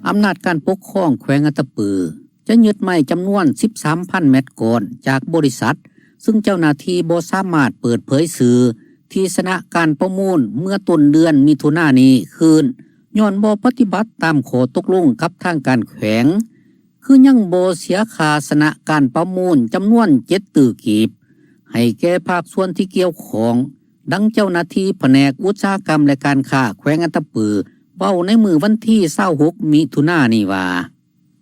ອຳນາດການປົກຄອງແຂວງອັດຕະປື ຈະຍຶດໄມ້ຈຳນວນ 13,000 ແມັດກ້ອນ ຈາກບໍລິສັດ ຊຶ່ງເຈົ້າໜ້າທີ່ບໍ່ສາມາດເປີດເຜີຍຊື່ ທີ່ຊະນະການປະມູນເມື່ອຕົ້ນເດືອນມິຖຸນານີ້ຄືນ ຍ້ອນບໍ່ປະຕິບັດຕາມຂໍ້ຕົກລົງກັບທາງການແຂວງ ຄືຍັງບໍ່ເສຍຄ່າຊະນະການປະມູນຈຳນວນ 7 ຕື້ກີບ ໃຫ້ແກ່ພາກສ່ວນທີ່ກ່ຽວຂ້ອງ. ດັ່ງເຈົ້າໜ້າທີ່ພະແນກອຸດສາຫະກຳ ແລະ ການຄ້າແຂວງອັດຕະປື ເວົ້າໃນມື້ວັນທີ 26 ມິຖຸນານີ້ວ່າ: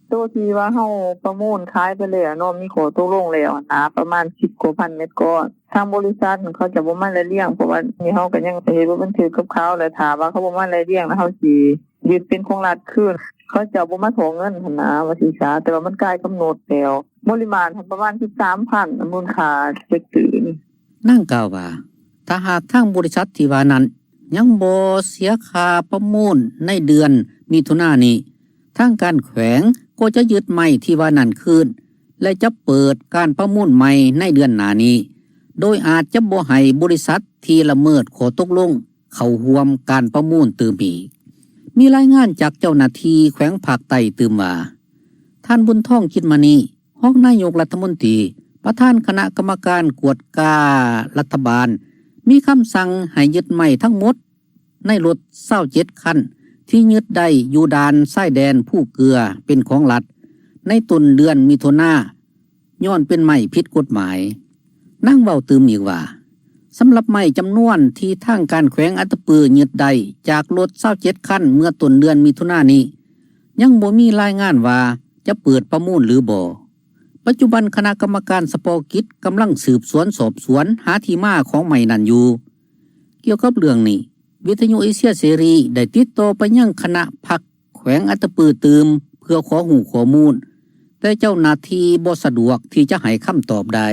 ໂຕທີ່ວ່າເຮົາປະມູນຂາຍໄປແລ້ວເນາະ ມີຂໍ້ຕົກລົງແລ້ວນະ ປະມານ 10 ກວ່າພັນແມັດກ້ອນ. ທາງບໍລິສັດເຂົາເຈົ້າບໍ່ມາໄລ່ລຽງ ເພາະວ່າເຮົາກໍຍັງເຮັດບົດບັນທຶກກັບເຂົາ ແລະ ຖ້າວ່າເຂົາບໍ່ມາໄລ່ລຽງ ແລ້ວເຮົາຊິຍຶດເປັນຂອງລັດຄືນ. ເຂົາເຈົ້າບໍ່ມາທວງເງິນຫັ້ນນະ ວ່າຊີ້ຊະ ແຕ່ວ່າມັນກາຍກຳນົດແລ້ວ. ປະລິມານຫັ້ນປະມານ 13,000 ມູນຄ່າ 7 ຕື້ນີ້. ນາງກ່າວວ່າ ຖ້າຫາກທາງບໍລິສັດທີ່ວ່ານັ້ນ ຍັງບໍ່ເສຍຄ່າປະມູນໃນເດືອນມິຖຸນານີ້ ທາງການແຂວງກໍຈະຍຶດໄມ້ທີ່ວ່ານັ້ນຄືນ ແລະ ຈະເປີດການປະມູນໃໝ່ໃນເດືອນໜ້ານີ້ ໂດຍອາດຈະບໍ່ໃຫ້ບໍລິສັດທີ່ລະເມີດຂໍ້ຕົກລົງເຂົ້າຮ່ວມການປະມູນຕື່ມອີກ. ມີລາຍງານຈາກເຈົ້າໜ້າທີ່ແຂວງພາກໃຕ້ຕື່ມວ່າ ທ່ານ ບຸນທອງ ຈິດມະນີ ຮອງນາຍົກລັດຖະມົນຕີ ປະທານຄະນະກຳມະການກວດກາລັດຖະບານ ມີຄຳສັ່ງໃຫ້ຍຶດໄມ້ທັງໝົດໃນລົດ 27 ຄັນ ທີ່ຍຶດໄດ້ຢູ່ດ່ານຊາຍແດນພູເກືອ ເປັນຂອງລັດ ໃນຕົ້ນເດືອນມິຖຸນາ ຍ້ອນເປັນໄມ້ຜິດກົດໝາຍ. ນາງເວົ້າຕື່ມອີກວ່າ ສຳລັບໄມ້ຈຳນວນທີ່ທາງການແຂວງອັດຕະປືຍຶດໄດ້ຈາກລົດ 27 ຄັນ ເມື່ອຕົ້ນເດືອນມິຖຸນານີ້ ຍັງບໍ່ມີລາຍງານວ່າຈະເປີດປະມູນຫຼືບໍ່. ປັດຈຸບັນຄະນະກຳມະການສະເພາະກິດກຳລັງສືບສວນສອບສວນຫາທີ່ມາຂອງໄມ້ນັ້ນຢູ່. ກ່ຽວກັບເລື່ອງນີ້ ວິທຍຸເອເຊຍເສລີໄດ້ຕິດຕໍ່ໄປຍັງຄະນະພັກແຂວງອັດຕະປືຕື່ມ ເພື່ອຂໍຮູ້ຂໍ້ມູນ, ແຕ່ເຈົ້າໜ້າທີ່ບໍ່ສະດວກທີ່ຈະໃຫ້ຄຳຕອບໄດ້.